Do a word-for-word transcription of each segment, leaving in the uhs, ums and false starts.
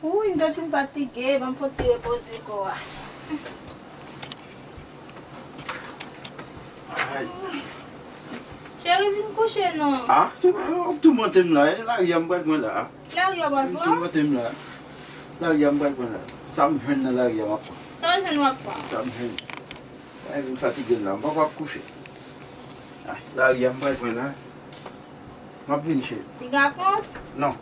Wi, m santi m fatige, ban m fon ti repoze kò a. Ay. Cheri, vin kouche non. Ah, w ap toumante m la, e lari a m pral pran la. Lari a w pral pran? Toumante m la. Lari a m pral pran la. Sa m jwenn nan lari a m ap pran. Sa w jwenn w ap pran? Sa m jwenn. Ay, vin fatige m la, m poko ap kouche. Ah, lari a m pral pran la. M ap vini, cheri. Piga kont? Non.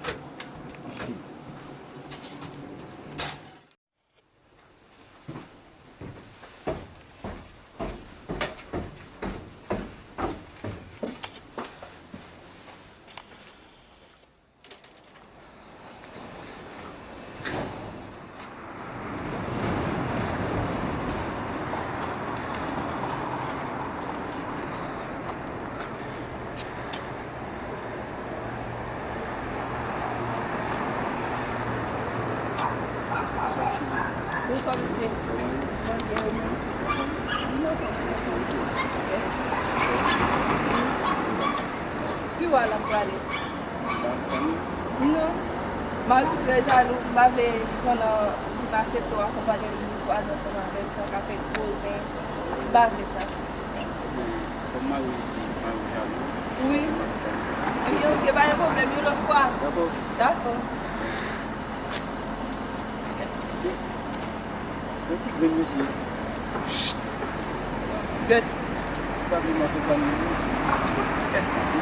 Bonswa, mesye. Bonswa, byen, ou menm? Pi w a l ap prale? Non. Mari sou trè jalou, m pa vle pandan si m aksepte w akonpanye l vin kwaze ansanm avè m, sa ka fè gwo zen. M pa vle sa. Kòm mari w di mari w jalou. Wi. Ebyen, ok, pa gen pwoblèm, yon lòt fwa. Dakò. Dakò. Yon ti grenn mesye. Gèt. Sa vle mwen konprann li, mesye. Gèt, mesye.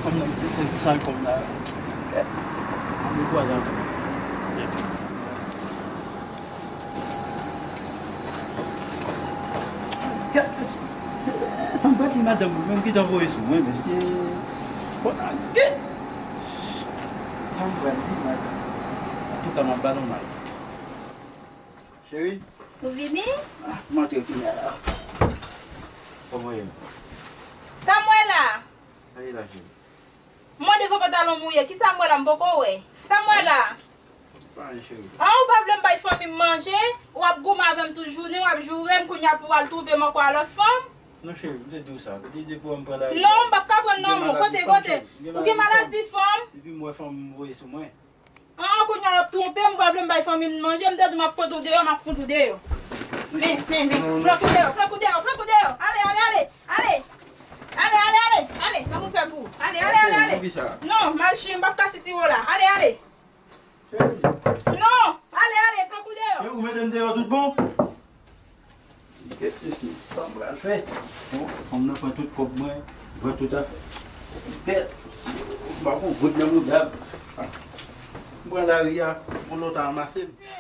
Fanm nan te fè sal kòm la. An de kwa zan. Gad, sa m pral di madanm mwen menm ki t anvoye sou mwen, mesye. Bon, gad. Sa m pral di madanm. Antouka, m ap ba l yon mal. Cheri. Ou vini? Ah, m antre kounye a la. Kòman w ye? Samuela! Sa ye la, cheri? M wè devan pantalon mouye. Kisa m wè la? M poko wè. Sa m wè la? Pa anyen, cheri. An, ou pa vle m bay fanmi m manje? W ap goumen avè m tout jounen, w ap joure m, kounye a pou w al twonpe m ankò a lòt fanm? Non, cheri, m te di w sa. Depi lè m pran lari a, non, m p ap ka pran non, mwen. Kote, kote? Ou gen maladi fanm? Depi m wè fanm, m voye sou mwen. An, kounye a w ap twonpe m, ou pa vle m bay fanmi m manje, m te di w m ap fout ou deyò, m ap fout ou deyò. Men, men, men, flank ou deyò, flank ou deyò, flank ou deyò. Ale, ale, ale, ale. Ale, ale, ale, ale, sa pou m fè pou ou. Ale, ale, ale, ale. Non, m al chire, m p ap ka sitire w la. Ale, ale. Non, ale, ale, flank ou deyò. Cheri, ou mete m deyò tout bon? Gèt mesye, sa m pral fè? Bon, fanm nan pran tout kòb mwen, pran tout afè. Gèt, m pa gon goud nan mouda m. M pran lari a, yon lòt a ranmase m.